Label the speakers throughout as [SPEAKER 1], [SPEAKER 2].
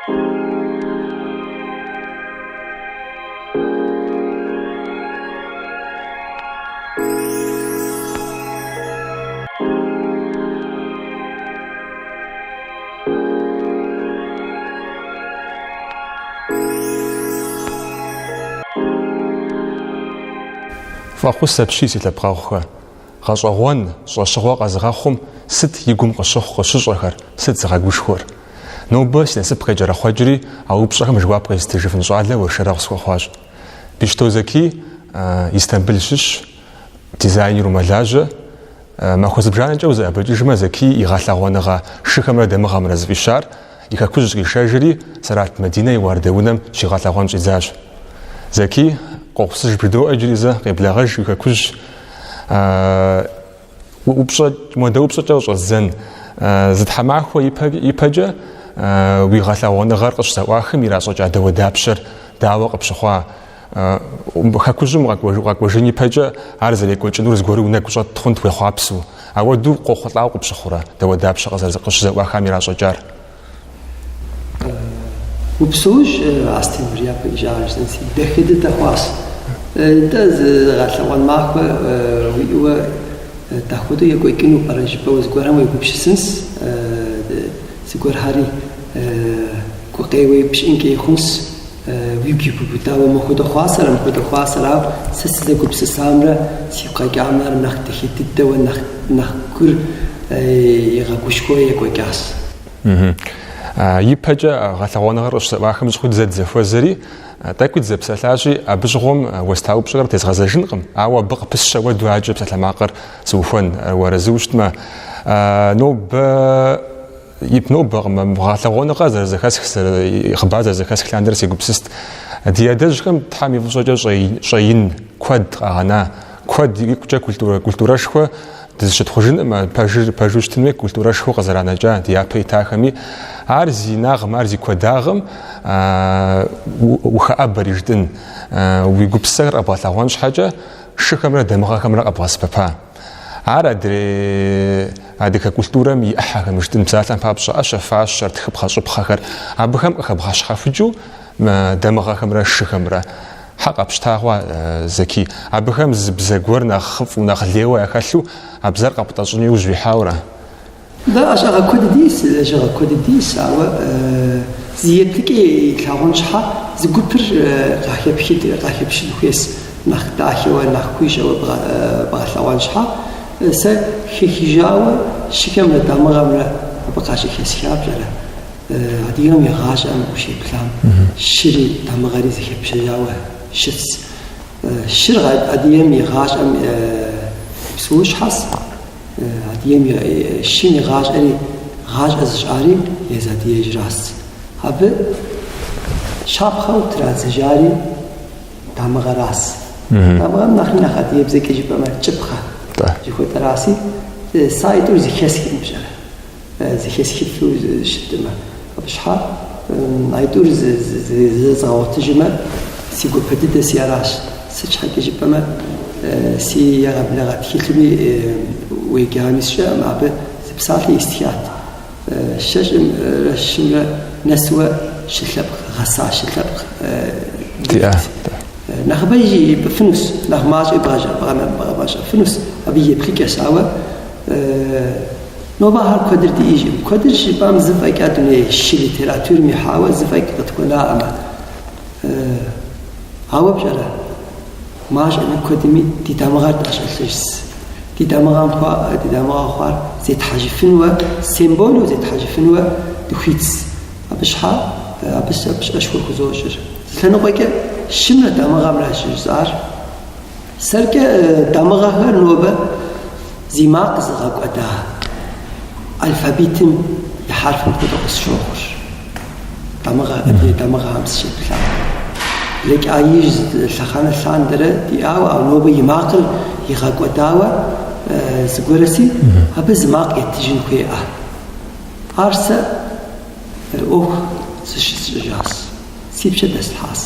[SPEAKER 1] Фӏэхъус апщий, си лъэпкъэгъухэ! Гъэщӏэгъуэн, щӏэщыгъуэ къэзыгъэхъум сыт и гум къыщыхъу къыщыщӏэхэр, сыт зыгъэгушхуэр? Нобэ си насып къекӏэрэхъуэкӏри, а упщӏэхэм жэуап къезытыжыфын щӏалэ уэршэрэгъу схуэхъуащ. Бищто Зэки Истамбыл щыщ, дизайнеру мэлажьэ. Махуэ зыбжанэкӏэ узэӏэбэкӏыжмэ, Зэки и гъэлъэгъуэныгъэ Шыхэмрэ дамыгъэмрэ зыфӏищар и хэкужь къишэжри, Сэралъп Мадинэ и уардэунэм щигъэлъэгъуэн щӏидзащ. Зэки, къохъусыж бжыдоӏэ иджыри зэ, къеблэгъэж уи хэкужь. Упщӏэ, модэ упщӏэкӏэ къыщӏэздзэн. Зы тхьэмахуэ ипэкӏэ уи гъэлъэгъуэныгъэр къыщызэӏуахым иращӏэкӏа дауэдапщэр дауэ къыпщыхъуа? Хэкужьым укъэкӏуэжын ипэкӏэ ар зэрекӏуэкӏынур зыгуэру уи нэгу щӏэт хъунт уехъуапсэу. Ауэдэу къохъулӏауэ къыпщыхъурэ дауэдапщэ къыщызэӏуахам иращӏэкӏар?
[SPEAKER 2] Упсэущ, Астемыр, япэ ижьар жысӏэнси, дахэ дыдэ хъуащ. Нтӏэ, зы гъэлъэгъуэн махуэ уиӏэуэ дахуэдэу екӏуэкӏыну пӏэрэ жыпӏэу зыгуэрхэм уегупсысынс, зыгуэрхэри гукъеуэ пщӏынкӏи хъунс, уигу ибубыдауэ мыхуэдэ хъуасэрэ, мыхуэдэ хъуасэрэ, ауэ сэ сызэгупсысамрэ сигу къэкӏамрэ ар нэхъ дахэ дыдэуэ, нэхъ нэхъ гур игъэгушхуэу екӏуэкӏащ.
[SPEAKER 1] Ипэкӏэ гъэлъэгъуэныгъэр къыщызэӏуахым щыгъуи зэ дызэхуэзэри, тӏэкӏуи дызэпсэлъащи, абы щыгъуэм уэста упщӏэхэр тезгъэзэжынкъым, ауэ абы къыпысщэ хуэдэу адэкӏэ псалъэмакъыр сыухуэн уарэзыу щытмэ. Нобэ ип нобэкъым, гъэлъэгъуэныгъэр зэрызэхэсх, хъыбар зэрызэхэсх лъандэрэ сегупсыст. Ди адэжьхэм Тхьэм и фӏыщӏэкӏэ щӏэин куэд къагъэна, куэд икъукӏэ культурэшхуэ Дызыщытхъужынкъым, пэжыр пэжу щытынуи, культурэшхуэ къызэранэкӏа ди япэ итахэми. Ар зи инагъым, ар зи куэдагъым ухэӏэбэри жытӏын, уи гупсысэхэр къэбгъэлъэгъуэн щхьэкӏэ шыхэмрэ дамыгъэхэмрэ къэбгъэсэбэпа. Ар адрей адыгэ культурэм и ӏыхьэхэм жытӏын, псалъэм папщӏэ, ӏэщэ-фащэр, тхыпхъэщӏыпхъэхэр, абыхэм къыхэбгъэщхьэхукӏыу дамыгъэхэмрэ шыхэмрэ. Хьэ къэпщта хъуа, Зэки? Абыхэм зы бзэ гуэр нэхъыфӏу, нэхъ лейуэ яхэлъу а бзэр къэптӏэщӏыну иужь уихьауэра?
[SPEAKER 2] Дэ ӏэщӏагъэ куэд дис, лэжьыгъэ куэд дис, ауэ зы еплъыкӏэ илъагъун щхьэ зы гупыр къахэпхын хуейс, нэхъ дахэуэ, нэхъ куищӏэуэ бгъэлъэгъуэн щхьэ. Сэ хэхыжауэ шыхэмрэ дамыгъэмрэ абы къащӏыхэсха пщӏэрэ? Адыгэм и гъащӏэм ущеплъам шыри дамыгъэри зэхэпщэжауэ щытс. Шыр адыгэм и гъащӏэм псэущхьэс, адыгэм шым и гъащӏэри гъащӏэ зыщӏари езы адыгэжьрас. Абы щапхъэу традзэжари дамыгъэрас. Дамыгъэм нэхъри нэхъ адыгэбзэкӏэ жыпӏэмэ кӏыпхъэ жыхуэтӏэраси, сэ аитӏур зэхэсхкъым пщӏэрэ. Зэхэсхыфу щытмэ. Абы щхьэ аитӏур зэзгъэгъуэтыжмэ, си гуапэ дыдэ си аращ. Сыт щхьэкӏэ жыпӏэмэ, си егъэблэгъэ тхылъми уеджами сщӏэкъым, абы зы псалъэ истхат. Щэщӏымрэ щымрэ нэсуэ шы лъэпкъ гъэса шы лъэпкъ диӏэт. Нэхъыбэ ипӏыфынущ, нэхъ мащӏи бгъэмэщӏэфынущ, абы и еплъыкӏэщ, ауэ Нобэ ахэр куэдыр диӏэжкъым. Куэдыр жыпӏэм зы фӏэкӏа дуней шы литературэм ихьауэ зы фӏэкӏ къытхуэнаӏымэ. Ауэ пщӏэрэ, мащӏэми куэдми ди дамыгъэр тӏэщӏэлъыжс. Ди дамыгъэм хъуа, ди дамыгъэ хъуар зетхьэжыфынуэ, символу зетхьэжыфынуэ дыхуитс. Абы щхьэ, абы сэ пщӏэшхуэ хузощӏыр. Зы лъэныкъуэкӏэ шымрэ дамыгъэмрэ щыжысӏар. Сэркӏэ дамыгъэхэр нобэ зи макъ зыгъэкӏуэда алфавитым и хьэрфым хуэдэу къысщохъур. Дамыгъэ, адрей дамыгъэхэм сыщеплъам. Блэкӏа ижь лъэхъэнэ лъандэрэ диӏауэ, ауэ нобэ и макъыр игъэкӏуэдауэ зыгуэрэси, абы зы макъ еттыжын хуейӏэ. Ар сэ ӏуэху зыщысщӏыжащ. Си пщэ дэслъхьащ.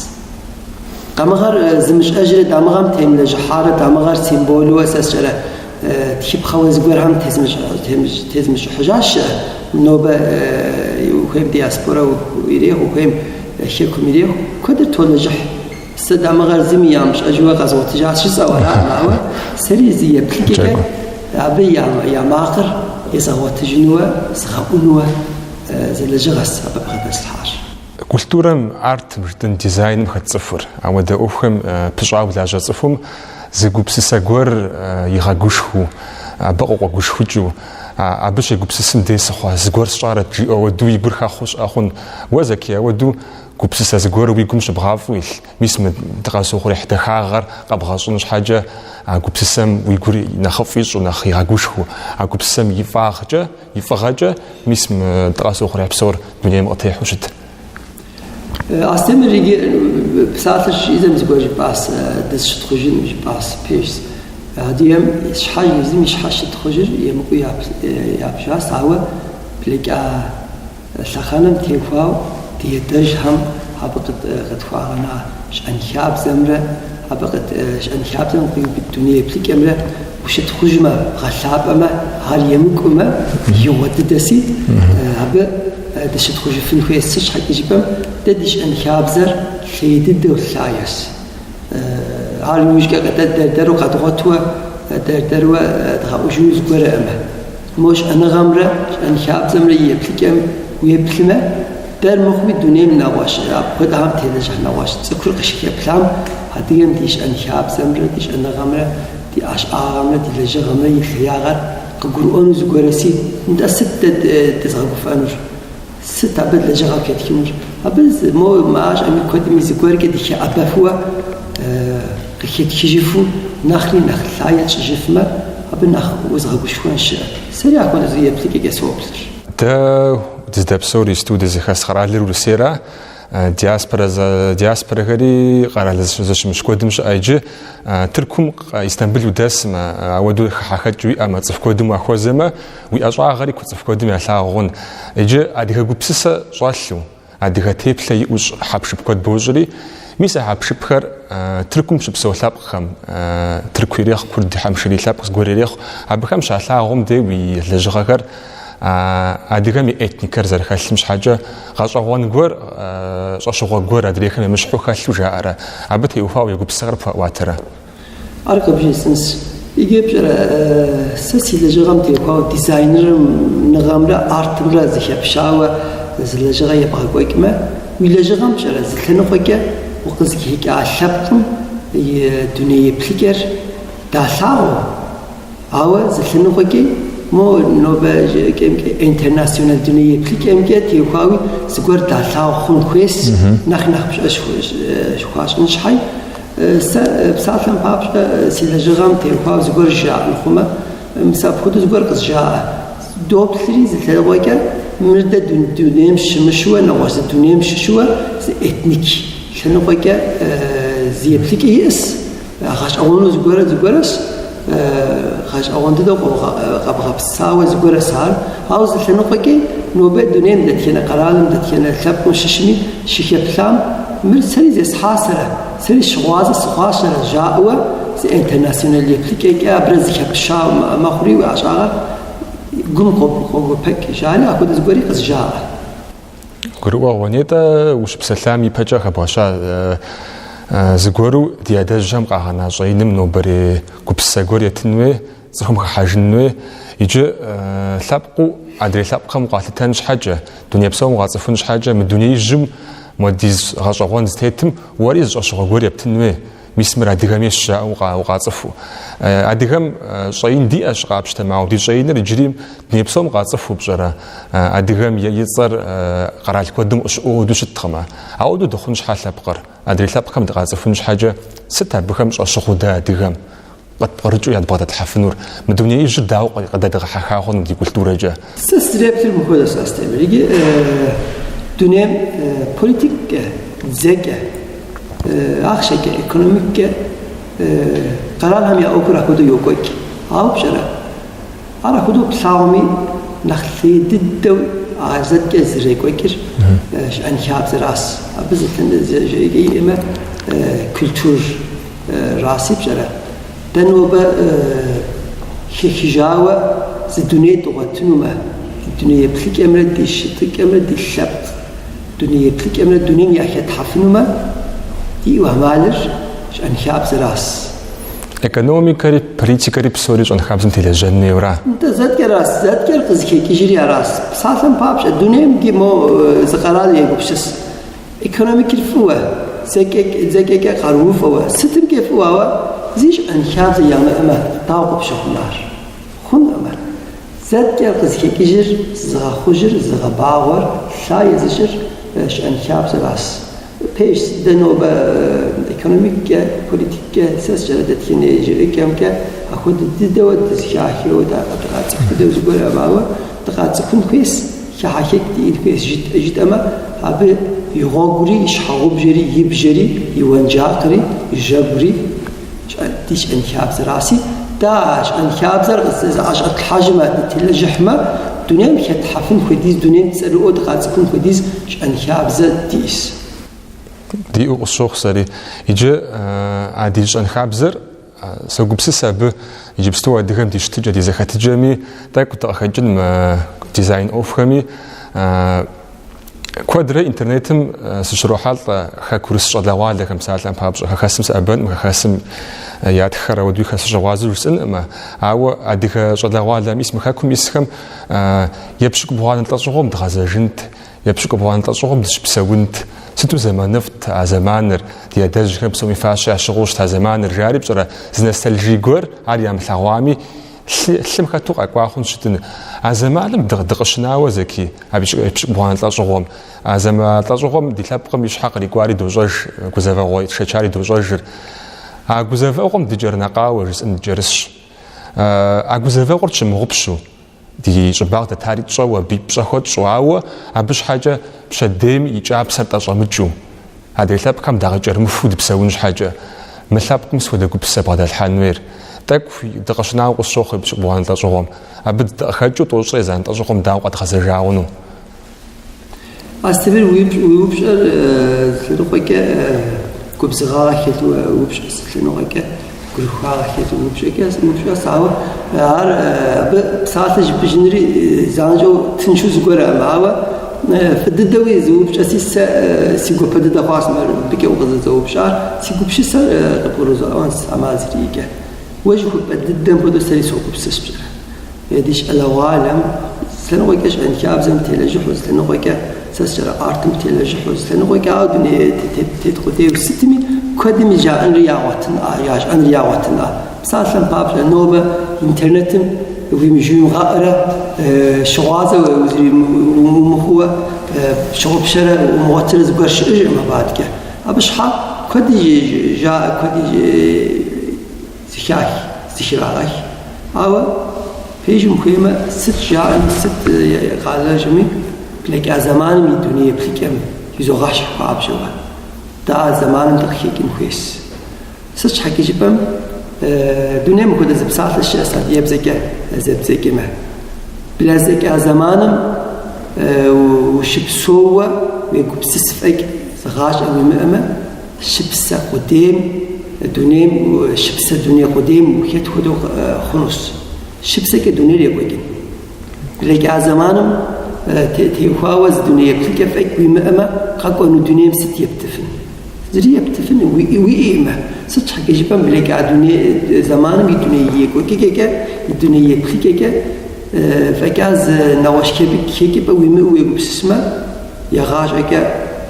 [SPEAKER 2] Дамыгъэр зымыщӏэжрэ дамыгъэм темылэжьыхьарэ дамыгъэр символуэ сэ сщӏэрэ. тхыпхъэуэ зыгуэрхэм тезмыщӏыхьыжа щыӏэ. Нобэ ухуейм диаспорэ ирехъу, ухуейм хэкум ирехъу, куэдыр толэжьыхь. Сэ дамыгъэр зыми ямыщӏэжуэ къэзгъуэтыжащ жысӏэу араӏым, ауэ сэри зы еплъыкӏэкӏэ абы я макъыр езгъэгъуэтыжынуэ, згъэӏунуэ зы лэжьыгъэс абы бгъэдэслъхьащ.
[SPEAKER 1] Культурэм, артым, жытӏэн дизайным хэт цӏыхур, ауэдэ ӏуэхухэм пыщӏауэ лажьэ цӏыхум зы гупсысэ гуэр игъэгушхуу, абы къыкъуэгушхукӏыу, абы щегупсысым дей сыхъуа, зыгуэр сщӏарэт жиӏэу ауэдэу и гур хэхъуэу щыӏэ хъун. Уэ, Зэки, ауэдэу гупсысэ зыгуэр уи гум щыбгъафӏэу илъ, мис мы дыкъэзыухъуреихь дахагъэр къэбгъэщӏын щхьэкӏэ а гупсысэм уи гур нэхъыфӏ ищӏу, нэхъ игъэгушхуэу, а гупсысэм и фӏагъкӏэ, и фӏыгъэкӏэ мис мы дыкъэзыухъуреихь псор дунейм къытехьэу щыт.
[SPEAKER 2] Астемыр иджы псалъэр щыщӏидзэм зыгуэр жыпӏащ, дызыщытхъужыну жыпӏащ, пэжщ. Адыгэм щхьэж езым и щхьэ щытхъужыр емыкӏуу ябжащ, ауэ блэкӏа Лъэхъэнэм теухуауэ ди адэжьхэм абы къытхуагъэна щӏэнхабзэмрэ абы щӏэнхабзэм къиубыд дуней еплъыкӏэмрэ ущытхъужмэ, бгъэлъапӏэмэ, ар емыкӏумэ, игъуэ дыдэси, абы дыщытхъужыфын хуейщ. Сыт щхьэкӏэ жыпӏэм, дэ ди щӏэнхабзэр лъей дыдэу лъагэщ. Ар иужькӏэ дэ дэр-дэру къэдгъуэтуэ, дэр-дэрууэ дгъэӏужыну зыгуэрыӏымэ. Мо щӏэныгъэмрэ щӏэнхабзэмрэ и еплъыкӏэм уеплъмэ, дэр мыхъуми дунейм нэгъуэщӏ апхуэдэхэм телэжьыхь нэгъуэщӏ цӏыхур къыщыхэплъам, адыгэм ди щӏэнхабзэмрэ ди щӏэныгъэмрэ ди ӏэщӏагъэмрэ ди лэжьыгъэмрэ и лъеягъэр къыгурыӏуэну зыгуэрэси, нтӏэ сыт дэ дызгъэгуфӏэнур? Сыт абы лэжьыгъэ хэтхынур? Абы мо мащӏэми куэдми зыгуэркӏэ дыхэӏэбэфуэ къыхэтхыжыфу нэхъри нэхъ лъагэ тщӏыжыфмэ, абы нэхъ узыгъэгушхуэн щыӏэ. Сэри апхуэдэ зы еплъыкӏэкӏэ соплъыр.
[SPEAKER 1] Дэ дыздэпсэур исту дызыхэс къэралыр Урысейра, диаспорэ диаспорэхэри къэрал зэщымыщ куэдым щыӏэ иджы. Тыркум Истамбыл удэсмэ, ауэдэу хыхьэхэкӏ уиӏэмэ, цӏыху куэдым уахуэзэмэ, Уи ӏэщӏагъэри цӏыху куэдым ялъагъу хъун. Иджы адыгэ гупсысэ щӏэлъу, адыгэ теплъэ иӏэу хьэпшып куэд бощӏри, мис а хьэпшыпхэр Тыркум щыпсэу лъэпкъхэм, тырку ирехъу, курд, хьэмшэрий лъэпкъ зыгуэр ирехъу, абыхэм щалъагъум дей уи лэжьыгъэхэр адыгэм и этникэр зэрыхэлъым щхьэкӏэ гъэщӏэгъуэн гуэр, щӏэщыгъуэ гуэр адрейхэм емыщхьу хэлъу жаӏэрэ, абы теухуауэ я гупсысэхэр пхуаӏуатэрэ?
[SPEAKER 2] Ар къыбжесӏэнщ. Иджы пщӏэрэ, сэ си лэжьыгъэм теухуауэ дизайнерыныгъэмрэ артымрэ зыхэпщауэ зы лэжьыгъэ ебгъэкӏуэкӏмэ, уи лэжьыгъэм пщӏэрэ зы лъэныкъуэкӏэ укъызыхэкӏа лъэпкъым и дуней еплъыкӏэр далъагъуу, Ауэ зы лъэныкъуэкӏи мо нобэ жыӏэкӏэмкӏэ интернационал дуней еплъыкӏэмкӏэ теухуауи зыгуэр далъагъу хъун хуейщ, нэхъ нэхъ пщӏэ хуащӏын щхьай. Сэ псалъэм папщӏэ си лэжьыгъэм теухуауэ зыгуэр жаӏэн хъумэ, мис апхуэдэу зыгуэр къызжаӏэ. Доплъри зы лъэныкъуэкӏэ мыр дэ дунейм щымыщуэ, нэгъуэщӏ зы дунейм щыщуэ зы этник лъэныкъуэкӏэ зы еплъыкӏэ иӏэс. Гъэщӏэгъуэну зыгуэрэ зыгуэрэщ, гъэщӏэгъуэн дыдэу къэбгъэпсауэ зыгуэрэщ ар. Ауэ зы лъэныкъуэкӏи нобэ дунейм дэтхэнэ къэралым, дэтхэнэ лъэпкъым щыщми щыхэплъам, мыр сэри зесхьасэрэ, сэри щыгъуазэ сыхъуащэрэ жаӏэуэ зы интернационал еплъыкӏэкӏэ абырэ зыхэпща мэхъури уи ӏэщӏагъэр гум къогуэпэкӏ жаӏэри апхуэдэ зыгуэри къызжаӏэ.
[SPEAKER 1] Гурыӏуэгъуэ нетӏэ ущыпсэлъам ипэкӏэ хэбгъэща зыгуэру ди адэжьхэм къагъэна щӏэиным нобэрей гупсысэ гуэр етын хуей, цӏыхум хыхьэжын хуей. Иджы лъэпкъыу адрей лъэпкъхэм укъалъытэн щхьэкӏэ, дуней псом укъацӏыхун щхьэкӏэ, мы дунеижьым модиз гъэщӏэгъуэн зытетым уэри зы щӏэщыгъуэ гуэр ептын хуей. Мис мыр адыгэм ейщ жаӏэу укъацӏыхуу. Адыгэм щӏэин диӏэщ къапщтэмэ, ауэ ди щӏэиныр иджыри дуней псом къацӏыхуу пщӏэрэ? Адыгэм и цӏэр къэрал куэдым къыщыӏуу хуэдэу щыткъымэ. Ауэдэу дыхъун щхьэ лъэпкъыр, адрей лъэпкъхэм дыкъацӏыхун щхьэкӏэ, сыт абыхэм щӏэщыгъуэу дэ адыгэм къытпкърыкӏыу ядбгъэдэтлъхьэфынур? Мы дунеижьыр дауэ къыдэдгъэхьэха хъуну ди культурэкӏэ?
[SPEAKER 2] Сэ сызэреплъыр мыпхуэдэщ, Астемыр. Иджы дунейм политиккӏэ, дзэкӏэ, Ахъшэкӏэ, экономиккӏэ къэралхэм я ӏуэхур апхуэдэу йокӏуэкӏ. Ауэ пщӏэрэ, ар апхуэдэу плъагъуми, нэхъ лъей дыдэу а зэткӏэ зэрекӏуэкӏыр щӏэнхабзэращ. Абы зы жыӏэкӏэ иӏэмэ, культурраси пщӏэрэ. Дэ нобэ. хэхыжауэ зы дуней дгъуэтынумэ, ди дуней еплъыкӏэмрэ ди щытыкӏэмрэ ди лъэпкъ дуней еплъыкӏэмрэ дунейм яхэтхьэфынумэ, диӏэу ӏэмалыр щӏэнхабзэращ.
[SPEAKER 1] Экономикэри, политикэри псори щӏэнхабзэм телэжьэн хуейуэра?
[SPEAKER 2] Нтӏэ, зэткӏэращ, зэткӏэр къызыхэкӏыжри аращ. Псалъэм папщӏэ, дунейм ди мо зы къэрал егупсыс. Экономикэр фӏыуэ, зэкӏэкӏэ къарууфӏэуэ, сытымкӏэ фӏыуэ, ауэ зи щӏэнхабзэ ямыӏэмэ, дауэ къыпщыхъун ар? Хъункъым ар. Зэткӏэр къызыхэкӏыжыр, зыгъэхъужыр, зыгъэбагъуэр, лъае зыщӏыр щӏэнхабзэращ. Пэжщ, дэ нобэ экономиккӏэ, политиккӏэ, сэ сщӏэрэ дэтхэнэ жыӏэкӏэмкӏэ апхуэдэ дыдэуэ дызыхахыуэ дыкъацӏыху дыдэу зыгуэрым, ауэ дыкъацӏыхун хуейщ, хыхьэхэкӏ диӏэн хуейщ жытӏэмэ, абы и гъуэгури, и щхьэгъубжэри, и бжэри, и уэнжакъри, и жьэгури ди щӏэнхабзэращи, дэ а щӏэнхабзэр зыӏэщӏэтлъхьэжмэ, дытелэжьыхьмэ, дунейм хэтхьэфын хуэдиз, дунейм цӏэрыӏуэу дыкъацӏыхун хуэдиз щӏэнхабзэ диӏэщ.
[SPEAKER 1] Диӏэу къысщохъу сэри. Иджы а ди щӏэнхабзэр согупсыс абы иджыпсту адыгэм ди щытыкӏэ, ди зэхэтыкӏэми, тӏэкӏу дыкъыхэкӏын мы дизайн ӏуэхухэми. Куэдрэ интернетым сыщрохьэлӏэ хэкурыс щӏалэгъуалэхэм псалъэм папщӏэ, хэхэсым сыӏэбэнкъым, хэхэсым ятххэр ауэдуи сыщыгъуазэу жысӏэнкъым, ауэ адыгэ щӏалэгъуалэ мис мы хэкум исхэм епщыкӏубгъуанэ лӏэщӏыгъуэм дгъэзэжынт, епщыкӏубгъуанэ лӏэщӏыгъуэм дыщыпсэунт, сыту зэманыфӏт а зэманыр, ди адэжьхэм псоми фащэ ящыгъыу щыта зэманыр, жари пщӏэрэ, зы ностальжи гуэр ар ямылъэгъуами, лъым хэту къэкӏуа хъунщ щытын. А зэманым дыкъыщынауэ Зэки, а епщыкӏубгъуанэ лӏэщӏыгъуэм. А зэман лӏэщӏыгъуэм ди лъэпкъым и щхьэ кърикӏуари дощӏэж, гузэвэгъуэ тшэчари дощӏэжыр. А гузэвэгъуэм дыкӏэрынэкъауэ жысӏэн дыкӏэрысщ. А гузэвэгъуэр тщымыгъупщу, ди щӏыбагъ дэтари тщӏэуэ, абы пщӏэ хуэтщӏу, ауэ абы щхьэкӏэ пщэдейм и кӏапсэр тӏэщӏэмыкӏыу, Адрей лъэпкъхэм дакъыкӏэрымыхуу дыпсэун щхьэкӏэ, мы лъэпкъым сыт хуэдэ гупсысэ бгъэдэлъхьэн хуейр? Тӏэкӏу дыкъыщынауэ къысщохъу епщыкӏубгъуанэ лӏэщӏыгъуэм. Абы дыкъыхэкӏыу тӏощӏрэ езанэ лӏэщӏыгъуэм дауэ къэдгъэзэжа хъуну?
[SPEAKER 2] Астемыр, уи упщӏэр лъэныкъуэкӏэ губзыгъагъэ хэлъу упщӏэщ, лъэныкъуэкӏэ гурыхуагъэ хэлъу упщӏэщ, ауэ ар абы псалъэ жыпӏэжынри занщӏэу тыншу зыгуэркъым, ауэ фӏы дыдэуи зы упщӏэси сэ си гуапэ дыдэ хъуащ мыбыкӏэ укъызэзэупщӏар, си гупсысэр къыбгурызгъэӏуэнщ ӏэмал зэриӏэкӏэ. Уэ жыхуэпӏэ дыдэм хуэдэу сэри согупсыс пщӏэрэ. Ди щӏалэгъуалэм зы лъэныкъуэкӏэ щӏэнхабзэм телэжьыхьу, зы лъэныкъуэкӏэ сэ сщӏэрэ артым телэжьыхьу, зы лъэныкъуэкӏэ ауэ дуней тет къудейуэ сытми, куэдым жаӏэнри ягъуэтынӏа, ящӏэнри ягъуэтынӏа. Псалъэм папщӏэ, нобэ интернетым жыуимыгъэӏэрэ щыгъуазэ умыхъууэ пщыгъупщэрэ умыгъуэтырэ зыгуэр щыӏэжкъым абы адэкӏэ. Абы щхьэ куэди жаӏэ, куэди зыхах, зыхрагъэх. Ауэ пэжым ухуеймэ, сыт жаӏэми, сыт къалэжьми, блэкӏа зэманым и дуней еплъыкӏэм изогъэщхь хуабжьэуэ. Дэ а зэманым дыкъыхэкӏын хуейщ. Сыт щхьэкӏэ жыпӏэм, дунейм мыпхуэдэ зы псалъэ щыӏэщ адыгэбзэкӏэ зэбдзэкӏмэ. Блэкӏа зэманым ущыпсэууэ уегупсыс фӏэкӏ зы гъащӏэ уимыӏэмэ, Щыпсэ къудейм, дунейм, щыпсэ дуней къудейм ухэт хуэдэу хъунущ. Щыпсэкӏэ дунейр екӏуэкӏын. Блэкӏа зэманым теухуауэ зы дуней еплъыкӏэ фӏэкӏ уимыӏэмэ, къэкӏуэну дунейм сыт ептыфын? Зыри ептыфын уиӏэмэ. Сыт щхьэкӏэ жыпӏэм блэкӏа дуней зэманым и дуней екӏуэкӏыкӏэкӏэ, и дуней еплъыкӏэкӏэ фӏэкӏа зы нэгъуэщӏ хэкӏыпӏэ уимыӏэу уегупсысмэ, егъащӏэкӏэ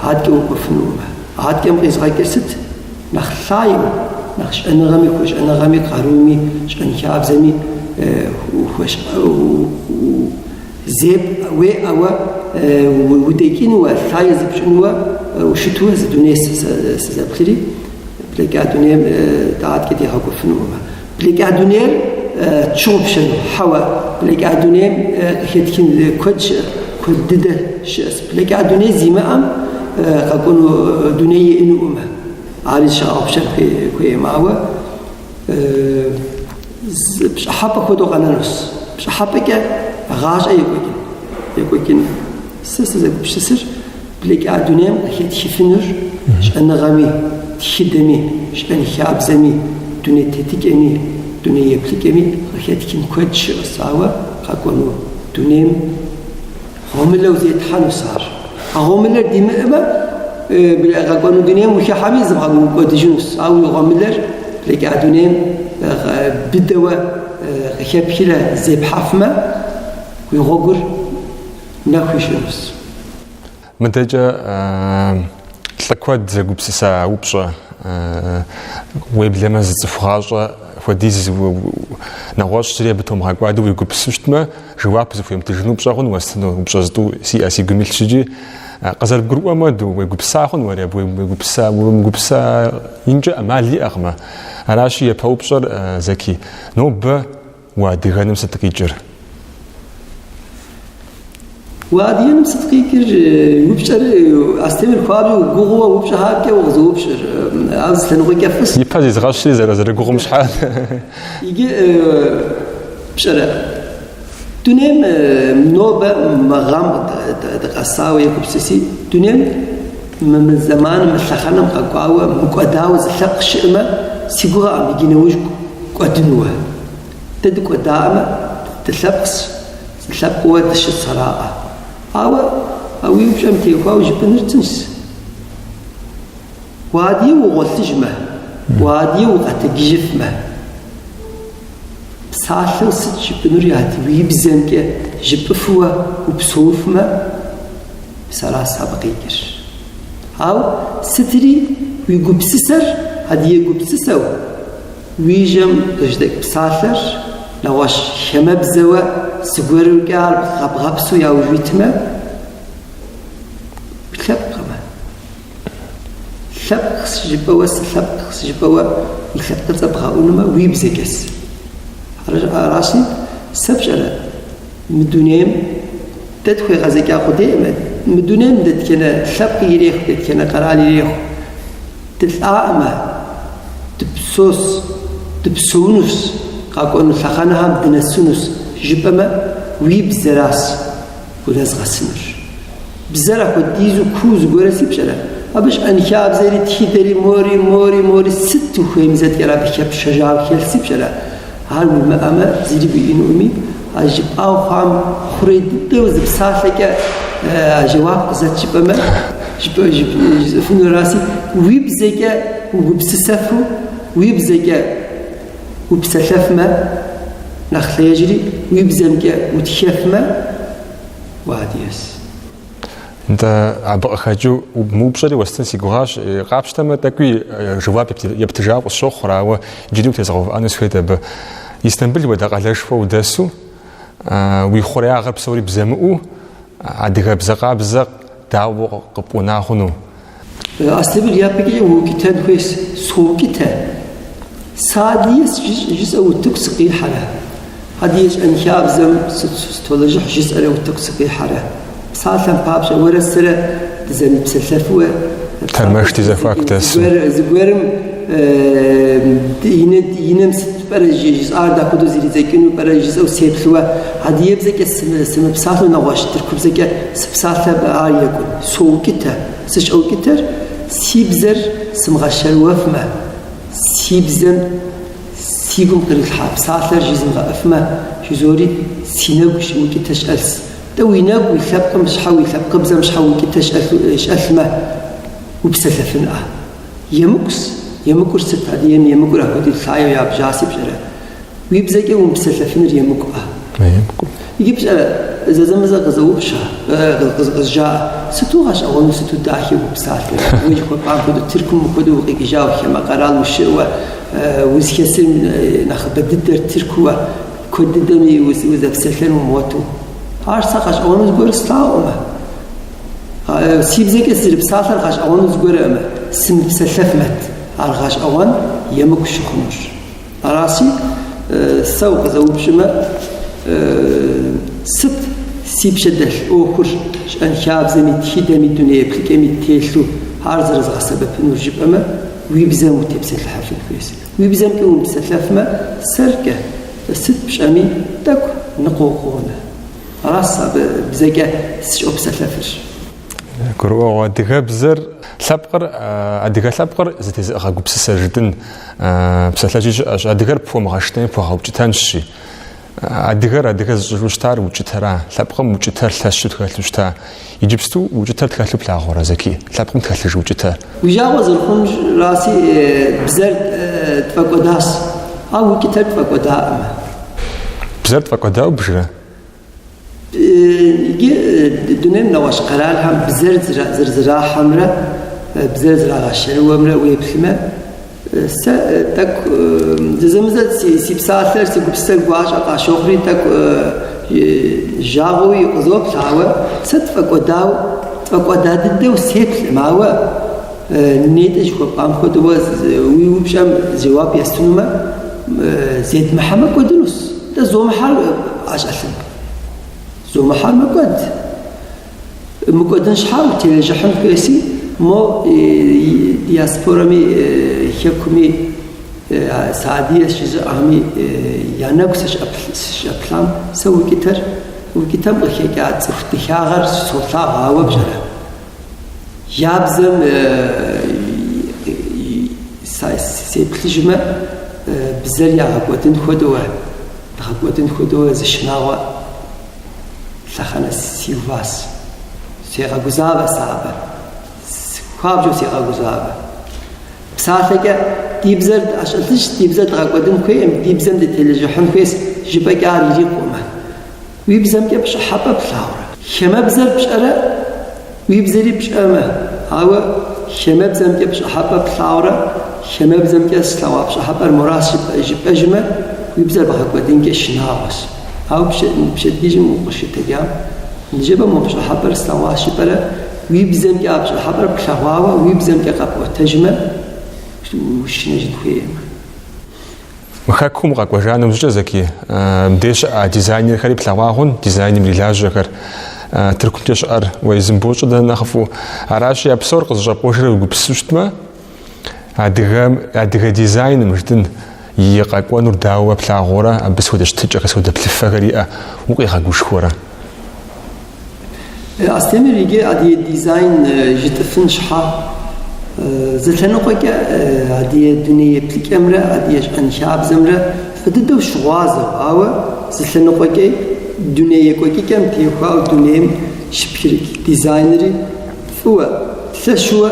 [SPEAKER 2] адэкӏэ укӏуэфынукъым. Адэкӏэм къизгъэкӏыр сыт? Нэхъ лъаеу, нэхъ щӏэныгъэми, хуэщӏэныгъэми, къаруми, щӏэнхабзэми уеӏэуэ удэкӏынуэ, лъае зыпщӏынуэ ущытуэ зы дуней сызэплъри, блэкӏа дунейм дэ адэкӏэ дигъэкӏуэфынукъым. Блэкӏа дунейр тщыгъупщэну, хьэуэ, блэкӏа дунейм къыхэтхын куэд щыӏэ, куэд дыдэ щыӏэщ. Блэкӏа дуней зимыӏэм къэкӏуэну дуней иӏэнукъым. Ари зыщыгъэгъупщэн хуейкъым, ауэ пщӏыхьэпӏэ хуэдэу къэнэнущ. Пщӏыхьэпӏэкӏэ гъащӏэ екӏуэкӏын, екӏуэкӏын. Сэ сызэгупсысыр Блэкӏа дунейм къыхэтхыфынур щӏэныгъэми, тхыдэми, щӏэнхабзэми, дуней тетыкӏэми. дуней еплъыкӏэми къыхэтхын куэд щыӏэщ, ауэ къэкӏуэну дунейм гъуэмылэу зетхьэнущ ар. А гъуэмылэр димыӏэмэ, къэкӏуэну дунейм ухыхьэми зыбгъэкӏуэдыжынущ, ауэ уи гъуэмылэр блэкӏа дунейм быдэуэ къыхэпхрэ зепхьэфмэ, уи гъуэгур нэху ищӏынущ.
[SPEAKER 1] Мыдэкӏэ лӏы куэд зэгупсыса упщӏэ, уеблэмэ зы цӏыху гъащӏэ хуэдиз нэгъуэщӏ зыри абы томыгъэкӏуадэу уегупсысу щытмэ, жэуап зыхуемытыжын упщӏэ хъун уэстыну, упщӏэ зытӏу сиӏэ си гум илъщ икӏи къызэрыбгурыӏуэм хуэдэу, уегупсыса хъун уэри абы уемыгупсыса, уемыгупсысаинкӏэ ӏэмал иӏэкъымэ. Аращи, япэ упщӏэр, Зэки, нобэ Уадыгэным сыт къикӏыр?
[SPEAKER 2] Уадыгэным сыт къикӏыр? Упщӏэр Астемыр хуабжьу гугъууэ упщӏэхэмкӏэ укъызоупщӏыр. Ар зы лъэныкъуэкӏэ фӏыщ.
[SPEAKER 1] Ипэ зизгъэщри зэрыгугъум щхьэ.
[SPEAKER 2] Иджы пщӏэрэ, дунейм нобэ мы гъэм дыкъэсауэ егупсыси, дунейм мы зэманым, мы лъэхъэнэм къэкӏуауэ, мыкӏуэдауэ зы лъэпкъ щыӏэмэ, си гугъэкъым иджы нэужь кӏуэдынуэ. Дэ дыкӏуэдаӏэмэ, дылъэпкъщ, зы лъэпкъыуэ дыщытщ араӏэ. Ауэ а уи упщӏэм теухуауэ жыпӏэныр тыншщ. Уадыгэу угъуэлъыжмэ, уадыгэу укъэтэджыжыфмэ, псалъэу сыт жыпӏэнури уи бзэмкӏэ жыпӏыфуэ упсэуфмэ, мис аращ абы къикӏыр. Ауэ сытри уи гупсысэр адыгэ гупсысэу, Уи жьэм къыжьэдэкӏ псалъэр нэгъуэщӏ хамэбзэуэ зыгуэрукӏэ ар къэбгъэпсу яужь уитмэ, улъэпкъымэ. Лъэпкъ жыпӏэуэ, сылъэпкъ жыпӏэуэ уи лъэпкъыцӏэ бгъэӏунумэ, уи бзэкӏэс. Аращи, сэ пщӏэрэ, мы дунейм дэ тхуегъэзэкӏа къудеймэ, мы дунейм дэтхэнэ лъэпкъ ирехъу, дэтхэнэ къэрал ирехъу, Дылӏаӏымэ, дыпсэущ, дыпсэунущ, къэкӏуэну лъэхъэнэхэм дынэсынущ, жыпӏэмэ, уи бзэращ унэзгъэсынур. Бзэр апхуэдизу куу зыгуэрэси пщӏэрэ? Абы щӏэнхабзэри, тхыдэри, мори, мори, мори, сыт ухуейми зэткӏэрэ абы хэпщэжауэ хэлъси пщӏэрэ? Ар уимыӏэмэ, зыри уиӏэнуӏыми, а жыпӏауэ хъуам хъурей дыдэу зы псалъэкӏэ а жэуап къызэт жыпӏэмэ, жысӏэфынураси, уи бзэкӏэ угупсысэфу, уи бзэкӏэ упсэлъэфмэ, нэхъ лъеижри, уи бзэмкӏэ утхэфмэ, уадыгэщ.
[SPEAKER 1] Нтӏэ, абы къыхэкӏыу мы упщӏэри уэстын си гугъащ. Къапщтэмэ, тӏэкӏуи жэуап ептыжауэ къысщохъур, ауэ иджыри утезгъэувыӏэну сыхуейт абы. Истамбыл хуэдэ къалэшхуэ удэсу, уи хъуреягъыр псори бзэмыӏуу, адыгэбзэ къабзэ дауэ къыпӏуна хъуну?
[SPEAKER 2] Астемыр япэкӏэ уукӏытэн хуейщ, соукӏытэ. Сыадыгэщ жысӏэу утыку сыкъихьэрэ? Адыгэ щӏэнхабзэм сытолэжьыхь жысӏэрэ утыку сыкъихьэрэ? Псалъэм папщӏэ, уэрэ сэрэ дызэмыпсэлъэфуэ
[SPEAKER 1] Тэрмэш ди зэхуаку дэсу.
[SPEAKER 2] Зыгуэрым и нэм сыт пӏэрэ жысӏар дапхуэдэу зридзэкӏыну пӏэрэ жысӏэу сеплъуэ, адыгэбзэкӏэ сымыпсалъэу нэгъуэщӏ тыркубзэкӏэ сыпсалъэмэ ар екӏун. Соукӏытэ. Сыщӏэукӏытэр си бзэр сымыгъэшэрыуэфмэ, си бзэм Си гум кърилъхьа псалъэр жызмыгъэӏыфмэ, жызори си нэгу укӏытэ щӏэлъс. Тӏэ уи нэгу уи лъэпкъым щхьэ уи лъэпкъыбзэм щхьэ укӏытэ щӏэлъмэ, упсэлъэфынӏэ. Емыкӏущ, емыкӏур сыт, адыгэм емыкӏур апхуэдэу лъаеу ябжаси пщӏэрэ? Уи бзэкӏэ умыпсэлъэфыныр емыкӏуӏэ?
[SPEAKER 1] Емыкӏу.
[SPEAKER 2] Иджы пщӏэрэ, зэзэмызэ къызэупщӏа, къызжаӏэ, сыту гъэщӏэгъуэну, сыту дахэу упсалъэрэ, уэ жыхуэпӏам хуэдэу Тыркум мыпхуэдэу укъикӏыжауэ, хамэ къэрал ущыӏэуэ, Узыхэсыр нэхъыбэ дыдэр тыркууэ, куэд дыдэми узэпсэлъэн умыгъуэту. Ар сэ гъэщӏэгъуэну зыгуэр слъагъумэ, си бзэкӏэ сызэрыпсалъэр гъэщӏэгъуэну зыгуэрӏымэ, сымыпсэлъэфмэт, ар гъэщӏэгъуэн емыкӏу щыхъунущ. Аращи, сэ укъызэупщӏмэ, сыт си пщэ дэлъ ӏуэхур щӏэнхабзэми, тхыдэми, дуней еплъыкӏэми телъу ар зэрызгъэсэбэпынур жыпӏэмэ, Уи бзэм утепсэлъыхьыфын хуейщ. Уи бзэмкӏэ умыпсэлъэфмэ, сэркӏэ сыт пщӏэми тӏэкӏу ныкъуэу къонэ. Аращ абы бзэкӏэ сыщӏопсэлъэфыр.
[SPEAKER 1] Гурыӏуэгъуэ адыгэбзэр лъэпкъыр, адыгэ лъэпкъыр зэтезыӏыгъэ гупсысэ жытӏын псалъэжьи щыӏэщ. Адыгэр пхуэмыгъэшынэми пхуэгъэукӏытэнщи. Адыгэр адыгэ зыщӏыжу щытар укӏытэра, лъэпкъым укӏытэр лъэщу тхэлъу щыта. Иджыпсту укӏытэр тхэлъу плъагъурэ, Зэки? Лъэпкъым тхэлъыж укӏытэр?
[SPEAKER 2] Уи жагъуэ зэрыхъунраси, бзэр тфӏэкӏуэдащ, ауэ укӏытэр тфӏэкӏуэдаӏымэ.
[SPEAKER 1] Бзэр тфӏэкӏуэдауэ бжырэ?
[SPEAKER 2] Иджы дунейм нэгъуэщӏ къэралхэм бзэр зэрызэрахьэмрэ бзэр зэрагъэшэрыуэмрэ уеплъмэ, Сэ тӏэкӏу зэзэмызэ си псалъэр, си гупсысэр гуащӏэ къащохъури, тӏэкӏу жагъуэуи къызоплъ, ауэ сэ тфӏэкӏуэдау, тфӏэкӏуэда дыдэу сеплъым, ауэ нетӏэ жыхуэпӏам хуэдэу уэ уи упщӏэм жэуап естынумэ, зедмыхьэмэ кӏуэдынущ. Дэ зомыхьэр ӏэщӏэлъын. Зомыхьэр мэкӏуэд. Мыкӏуэдын щхьа утелэжьыхьын хуейси, мо диаспорэми хэкуми сыадыгэщ жызыӏэхэми я нэгу сыщӏэплъам сэ укӏытэр, укӏытэм къыхэкӏа цӏыху дахагъэр солъагъу, ауэ пщӏэрэ? Я бзэм сеплъыжмэ, бзэр ягъэкӏуэдын хуэдэуэ, дгъэкӏуэдын хуэдэуэ зы шынагъуэ Лъэхъэнэ сиуващ. Сегъэгузавэ сэ абы. Хуабжьу сегъэгузавэ. Псалъэкӏэ ди бзэр ӏэщӏэлъыщ, ди бзэр дгъэкӏуэдын хуейкъым, ди бзэм дытелэжьыхьын хуейщ, жыпӏэкӏэ ар ирикъумэ. Уи бзэмкӏэ пщӏыхьэпӏэ плъагъурэ? Хамэбзэр пщӏэрэ уи бзэри пщӏэмэ, ауэ хамэбзэмкӏэ пщӏыхьэпӏэ плъагъурэ хамэбзэмкӏэ слъэгъуа пщӏыхьэпӏэр моращ жыпӏэжмэ, уи бзэр бгъэкӏуэдынкӏэ шынагъуэщ. Ауэ пщэдджыжьым укъыщытэджам, ныжэбэ мо пщӏыхьэпӏэр слъэгъуащ жыпӏэрэ, уи бзэмкӏэ а пщӏыхьэпӏэр плъэгъуауэ уи бзэмкӏэ къэпӏуэтэжмэ, ушынэжын хуейкъым.
[SPEAKER 1] Мы хэкум укъэкӏуэжа нэужькӏэ, Зэки, мыбдеж щыӏэ дизайнерхэри плъэгъуа хъун, дизайным ирилажьэхэр, Тыркумкӏэ щыӏэр уэ езым бощӏэ дэ нэхъыфӏу. Аращи, а псор къызэщӏэпкъуэжрэ уегупсысу щытмэ, Адыгэм, адыгэ дизайным жытӏын и къэкӏуэнур дауэ плъагъурэ, абы сыт хуэдэ щытыкӏэхэр, сыт хуэдэ плъыфэхэр иӏэ, укъигъэгушхуэрэ?
[SPEAKER 2] Астемыр иджы адыгэ дизайн жытӏыфын щхьа зы лъэныкъуэкӏэ адыгэ дуней еплъыкӏэмрэ адыгэ щӏэнхабзэмрэ фӏы дыдэу щыгъуазэу, ауэ зы лъэныкъуэкӏэ дуней екӏуэкӏыкӏэм теухуауэ дунейм щыпхрыкӏ дизайнри Фӏыуэ, лъэщуэ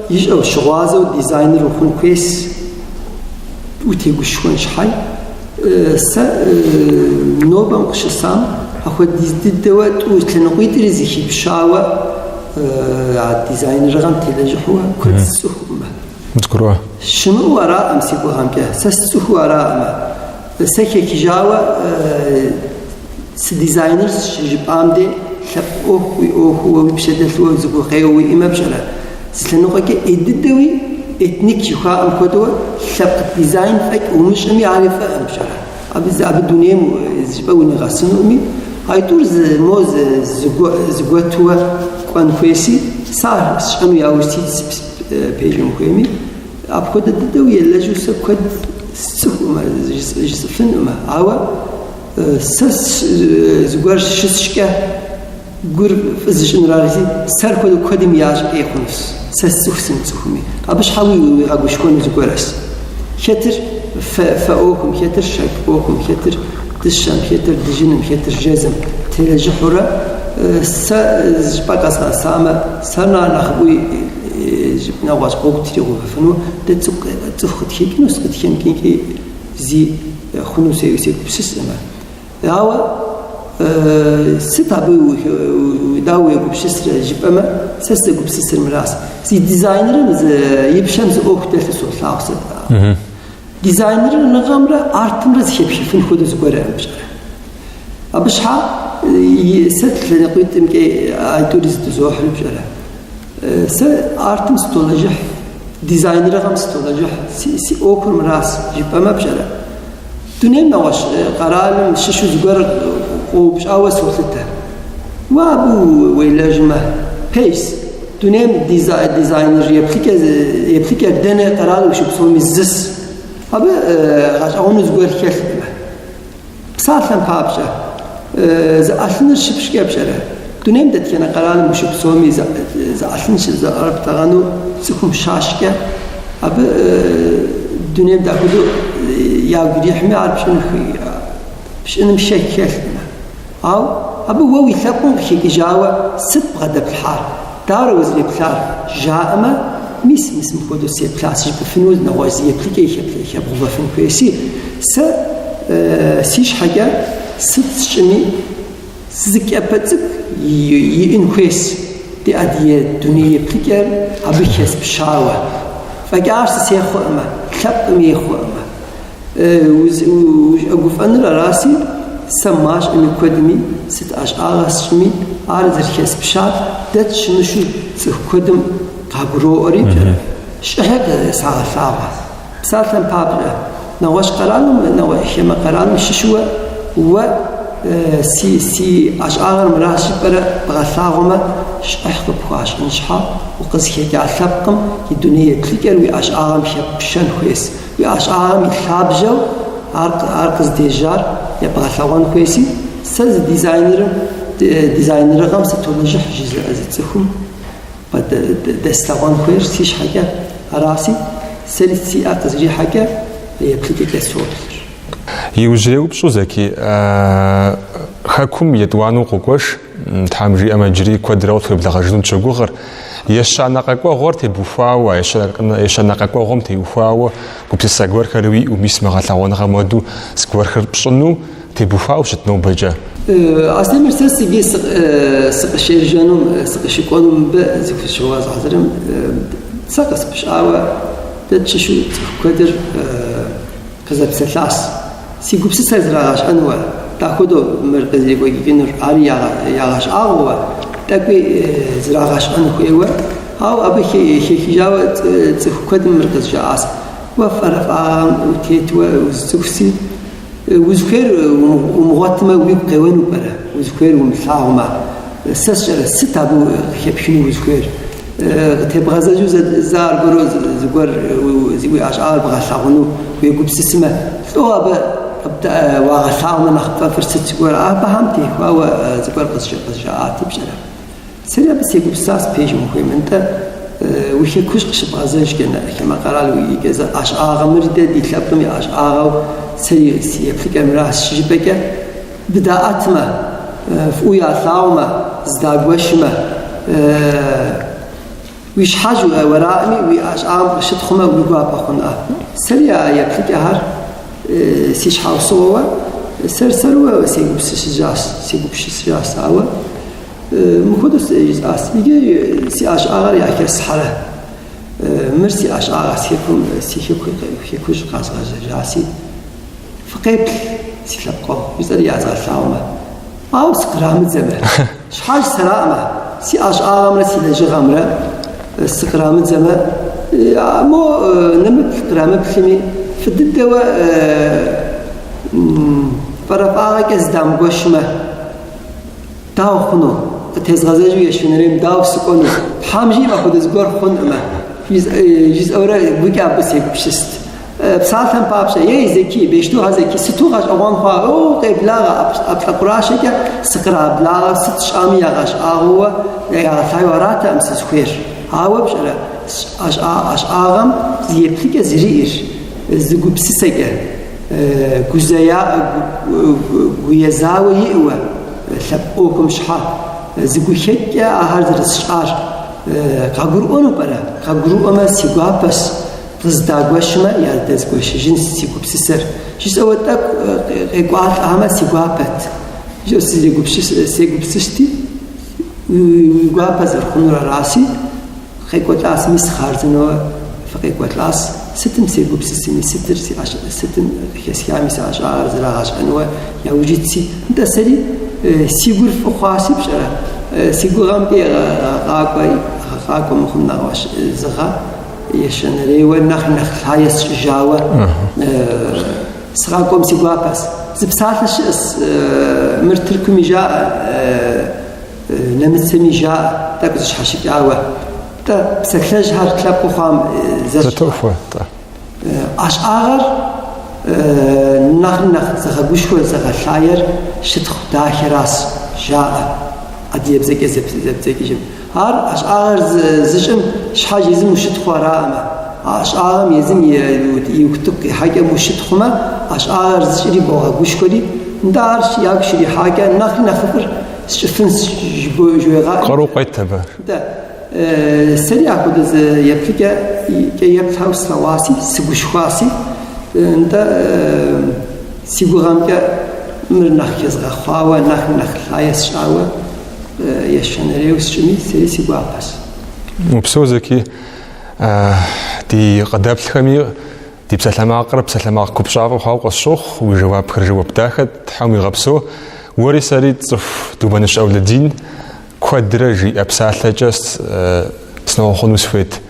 [SPEAKER 2] ищӏэу щыгъуазэу дизайнер ухъун хуейс, утегушхуэн щхьай. Сэ нобэм къыщысам апхуэдиз дыдэуэ тӏу лъэныкъуитӏри зыхипщауэ а дизайнерыгъэм телэжьыхьуэ куэд сцӏыхукъымэ.
[SPEAKER 1] Къызгурыӏуа.
[SPEAKER 2] Щымыӏэу араӏым си гугъэмкӏэ, сэ сцӏыхуу араӏымэ. Сэ хэхыжауэ сыдизайнер щыжыпӏам де лъэпкъ ӏуэху уи ӏуэхуу уэ уи пщэ дэлъу зы гукъеуэ уиӏэмэ пщӏэрэ? Зы лъэныкъуэкӏэ ӏей дыдэуи этник жыхуаӏэм хуэдэу лъэпкъ дизайн фӏэкӏ умыщӏми ари фӏыӏым пщӏэрэ? Абы абы дунейм зыщӏыпӏэ унигъэсынуӏыми, айтӏур зы мо зыгуэтуэ кӏуэн хуейси, сэ ар сщӏэну яужь ситщ пэжым ухуейми. Апхуэдэ дыдэу елэжьу сэ куэд сцӏыхуӏымэ, жысӏыфынӏымэ, ауэ сэ зыгуэр щысщӏкӏэ гур фӏы зыщӏынур аращи, сэр хуэдэу куэдым ящӏ ӏей хъунущ, сэ сцӏыху сымыцӏыхуми. Абы щхьэ уигъэгушхуэну зыгуэрэщ. Хэтыр фэ ӏуэхум, хэтыр щэкӏ ӏуэхум, хэтыр дыщэм, хэтыр дыжьыным, хэтыр жэзым телэжьыхьурэ сэ зыщӏыпӏэ къэзгъэсамэ, сэр нэхъ нэхъыфӏуи нэгъуэщӏ гъуэгу тригъэувэфыну дэ цӏыху къытхэкӏынущ, къытхэмыкӏынкӏи зи хъуну сегупсысӏымэ. Ауэ сыт абы дауэ уегупсысрэ жыпӏэмэ, сэ сызэгупсысыр мыращ. Зи дизайнерым и пщэм зы ӏуэху дэлъу солъагъу сэ. Дизайнерыныгъэмрэ артымрэ зыхепхыфын хуэдэу зыгуэрым пщӏэрэ. Абы щхьа сэ лъэныкъуитӏымкӏэ айтӏури зыдызохьри пщӏэрэ. Сэ артым сытолэжьыхь, дизайнерыгъэм сытолэжьыхь, си ӏуэхур мыращ жыпӏэмэ пщӏэрэ. Дунейм нэгъуэщӏ къэралым щыщу зыгуэр къоупщӏауэ солъытэ. Уэ абы уелэжьмэ, пэжщ, дунейм дизайнер еплъыкӏэр дэнэ къэрал ущыпсэуми зыс. Абы гъэщӏэгъуэну зыгуэр хэлъкъымэ. Псалъэм папщӏэ, зы ӏэлъыныр щыпщӏкӏэ пщӏэрэ? Дунейм дэтхэнэ къэралым ущыпсэуми зы ӏэлъын щызэрыптӏэгъэну цӏыхум щащкӏэ, абы дунейм дапхуэдэу ягу ирихьми, ар пщӏыным шэч хэлъкъым. Ауэ абы уэ уи лъэпкъым къыхэкӏыжауэ сыт бгъэдэплъхьар, дауэрэ узэреплъар жаӏэмэ, мис, мис мыпхуэдэу сеплъащ жыпӏэфыну нэгъуэщӏ зы еплъыкӏэ хэбгъэувэфын хуейщи, сэ си щхьэкӏэ сыт сщӏыми, Зы кӏапэ цӏыкӏу иӏэн хуейщ ди адыгэ дуней еплъыкӏэр абы хэспщауэ. Фӏэкӏа ар сысей хъуӏымэ, лъэпкъым ей хъуӏымэ. Ущӏэгуфӏэныр араси, сэ мащӏэми куэдми, сыт ӏэщӏагъэ сщӏыми, ар зэрыхэспщар дэ тщымыщу цӏыху куэдым къагуроӏуэри, щӏыхьыр сагъэлъагъуэ. Псалъэм папщӏэ, нэгъуэщӏ къэралым, нэгъуэщӏ хамэ къэралым щыщуэ уэ си, си ӏэщӏагъэр мыращ жыпӏэрэ бгъэлъагъуэмэ, щӏыхь къыпхуащӏын щхьэ, укъызыхэкӏа лъэпкъым и дуней еплъыкӏэр уи ӏэщӏагъэм хэппщэн хуейщ. Уи ӏэщӏагъэм и лъабжьэу ар, ар къыздежьар ебгъэлъэгъуэн хуейси, сэ зы дизайнерым, дизайнерыгъэм сытолэжьыхь жызыӏэ зы цӏыхум дэслъэгъуэн хуейр си щхьэкӏэ араси, сэри си ӏэ къызэрихьэкӏэ еплъыкӏэкӏэ соплъыр.
[SPEAKER 1] Иужьрей упщӏэу, Зэки, Хэкум етӏуанэу укъокӏуэж, Тхьэм жиӏэмэ, иджыри куэдрэ къытхуеблэгъэжыну дыщогугъыр. Ещанэ къэкӏуэгъуэр тебухуауэ, ещанэ къэкӏуэгъуэм теухуауэ гупсысэ гуэрхэр уиӏэу, мис мы гъэлъэгъуэныгъэм хуэдэу зыгуэрхэр пщӏыну Тебухуауэ щыт нобэкӏэ?
[SPEAKER 2] Астемыр, сэ сиги сыкъыщежьэнум, сыкъыщыкӏуэнум мыбы зыхущыгъуэзгъэзырым сэ къыспыщӏауэ дэ тщыщу цӏыху куэдыр къызэпсэлъащ. Си гупсысэр зрагъэщӏэнуэ, дапхуэдэу мыр къызэрекӏуэкӏынур, ари ягъэщӏагъуэуэ, тӏэкӏуи зрагъэщӏэн хуейуэ, ауэ абы хехыжауэ цӏыху куэдым мыр къызжаӏащ. Уэ фӏэрафӏагъэм утетуэ узыцӏыхуси, Узыхуейр умыгъуэтмэ, уигу къеуэну пӏэрэ? Узыхуейр умылъагъумэ, сэ сщӏэрэ, сыт абы къыхэпхыну узыхуейр? Къытебгъэзэжу зэ аргуэру зыгуэр уи ӏэщӏагъэр бгъэлъагъуну уегупсысмэ, лӏо абы уагъэлъагъумэ нэхъ пфӏэфӏыр сыт зыгуэр? Абыхэм техуауэ зыгуэр къызжаӏати, пщӏэрэ? Сэри абы сегупсысащ пэжым ухуеймэ, нтӏэ, уи хэкужь къыщыбгъэзэжкӏэ, хамэ къэрал уикӏкӏэ зы ӏэщӏагъэ мыр дэ ди лъэпкъым и ӏэщӏагъэу сэри си еплъыкӏэр мыращ щыжыпӏэкӏэ, бдаӏэтмэ, фӏыуэ ялъагъумэ, зыдагуэшмэ, уи щхьэж уэраӏыми, уи ӏэщӏагъэм къыщытхъумэ, уи гуапэ хъунӏэ. Сэри а еплъыкӏэхэр си щхьэусыгъуэуэ сэр-сэрууэ сегупсысыжащ, сегупсысыжащ, ауэ Мыпхуэдэу жысӏащ, иджы си ӏэщӏагъэр яхэсхьэрэ, мыр си ӏэщӏагъэ, си хэкум, си хэку, хэкужь къэзгъэзэжаси, фыкъеплъ, си лъэпкъэгъу, жысӏэри язгъэлъагъумэ, ауэ сыкърамыдзэмэ, щхьэж сэраӏымэ, си ӏэщӏагъэмрэ си лэжьыгъэмрэ сыкърамыдзэмэ, мо нэмыплъ кърамыплъми, фӏы дыдэуэ фӏэрафӏагъэкӏэ зыдамыгуэшмэ, Дауэ хъуну? Къытезгъэзэжу ещэнэрейм дауэ сыкӏуэну? Тхьэм жиӏэмэ, апхуэдэ зыгуэр хъунӏымэ, жысӏэурэ гукӏэ абы сегупсыст. Псалъэм папщӏэ, ей, Зэки, Бещтухэ Зэки, сыту гъэщӏэгъуэн хъуа, о, къеблагъэ, ӏэплӏэкъуращэкӏэ сыкъраблагъэ, сыт сщӏами ягъэщӏагъуэуэ ягъэлъагъуэу аратэкъым сызыхуейр. Ауэ пщӏэрэ, ӏэщӏагъэм зы еплъыкӏэ зэриӏэр, зы гупсысэкӏэ, гузэя, гуезауэ иӏэуэ, Лъэпкъ ӏуэхум щхьэ зы гухэкӏкӏэ ахэр зэрысщӏар къагурыӏуэну пӏэрэ? Къагурыӏуэмэ, си гуапэщ, къыздагуэшмэ, ядэзгуэшыжынщ си гупсысэр. Жысӏэуэ тӏэкӏу къекӏуалӏэмэ, си гуапэт. Жысӏэу сегупсысти, уи гуапэ зэрыхъунур араси, Къекӏуэлӏащ, мис хъарзынэуэ фыкъекӏуэлӏащ, сытым сегупсысми, сытыр си сытым къыхэсхами си ӏэщӏагъэр зрагъэщӏэнуэ яужь итси, нтӏэ сэри си гур фӏы хъуаси пщӏэрэ, си гугъэмкӏэ къакӏуэ, къакӏуэ мыхъум нэгъуэщӏ зы гъэ ещэнэрейуэ нэхъ нэхъ лъае сщӏыжауэ сыкъакӏуэм си гуапэщ. Зы псалъэ щыӏэщ, мыр Тыркуми жаӏэ, Нэмыцэми жаӏэ, тӏэкӏу зыщхьэщыкӏауэ. Тӏэ, псалъэжьхэр лъэпкъыу хъуам
[SPEAKER 1] зэтохуэ, тӏэ.
[SPEAKER 2] ӏэщӏагъэр нэхъ нэхъ зыгъэгушхуэр, зыгъэлъаер щытхъу дахэращ, жаӏэ. адыгэбзэкӏэ зэбдзэкӏыжым. Ар ӏэщӏагъэр зыщӏым щхьэж езым ущытхъуу араӏымэ, а ӏэщӏагъэм езым и утыку къихьэкӏэм ущытхъумэ, ӏэщӏагъэр зыщӏри богъэгушхуэри, нтӏэ ар ягу щрихьакӏэ нэхъри нэхъыфӏыр сщӏыфынщ жыуегъэӏэ.
[SPEAKER 1] Къару къует абы.
[SPEAKER 2] Нтӏэ, сэри апхуэдэ зы еплъыкӏэкӏэ еплъхэу слъэгъуаси, сыгушхуаси, нтӏэ, си гугъэмкӏэ мыр нэхъ хезгъэхъуауэ, нэхъри нэхъ лъае сщӏауэ ещанэрейуэ сщӏыми, сэри си гуапэщ.
[SPEAKER 1] Упсэу, Зэки, ди къыдэплъхэми ди псалъэмакъыр псалъэмакъ купщӏафӏэ хъуауэ къысщохъу, уи жэуапхэр жэуап дахэт, Тхьэм уигъэпсэу. Уэри сэри тцӏыху Думэныщ ӏэулэдин куэдрэ жиӏэ псалъэкӏэ сынохъуэхъуну сыхуейт.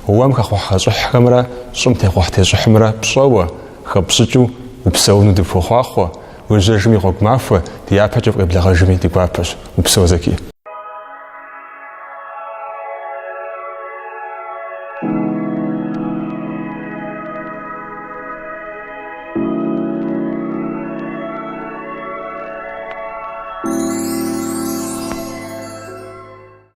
[SPEAKER 1] Уэм хэхъухь щӏыхьхэмрэ щӏым техъухь тещӏыхьымрэ пщӏэуэ, хэпщӏыкӏыу упсэуну дыпхуохъуахъуэ, уежьэжым и гъуэгу махуэ, ди япэкӏэ укъеблэгъэжми ди гуапэщ. Упсэу, Зэки.